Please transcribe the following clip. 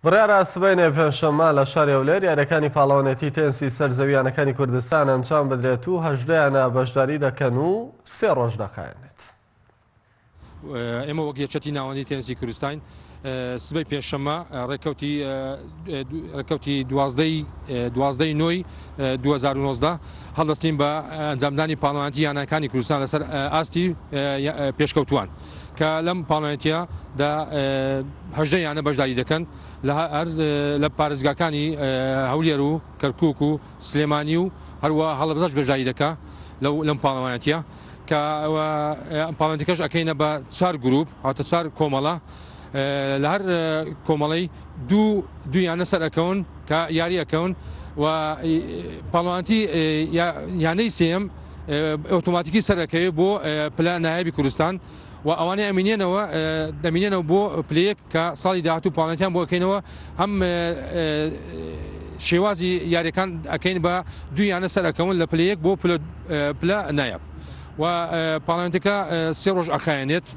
بڕیارە سبەینێ پێنجشەممە لە شاری هەولێر یاریەکانی پاڵەوانێتی تێنسی سەر زەویانەکانی کوردستان ئەنجام بدرێت و 18 یانە بەشداری دەکەن و سێ ڕۆژ دەخایەنێت. ئێمە وەک یەکێتی ناوەندی تێنسی کوردستان سبەی پێنجشەممە ڕێکەوتی ڕێکەوتی دوازدەی دوازدەی نۆی 2019 هەڵدەستین بە ئەنجامدانی پاڵەوانێتی یانەکانی کوردستان لەسەر ئاستی پێشکەوتووان کە لەم پاڵەوانێتیە دا 18 یانە بەشداری دەکەن لە هەر لە پارێزگاکانی هەولێر و کەرکک و سلێمانی و هەروە هەڵەبجەش بەشداری دەکا لەو لەم پاڵەوانێتیە کە ئەم پاڵەوانێتیەکەش ئەکەینە بە چار گروپ هاتە چار کۆمەڵە لە هەر کۆمەڵەی دوو دوو یانە سەر ئەکەون کە یاری ئەکەون و پاڵەوانتی یانەی سێم ئۆتۆماتیکی سەر ئەکەوێ بۆ پلە نایابی کوردستان و ئەوانەی ئەمینێنەوە دەمینێنەوە بۆ پلەیەک کە ساڵی داهاتوو پاڵێنتیان بۆ ئەکەینەوە هەم شێوازی یاریەکان ئەکەین بە دوو یانە سەر ئەکەون لە پلەیەک بۆ پلە نایاب و پاڵێنتەکە سێ ڕۆژ ئەخایەنێت.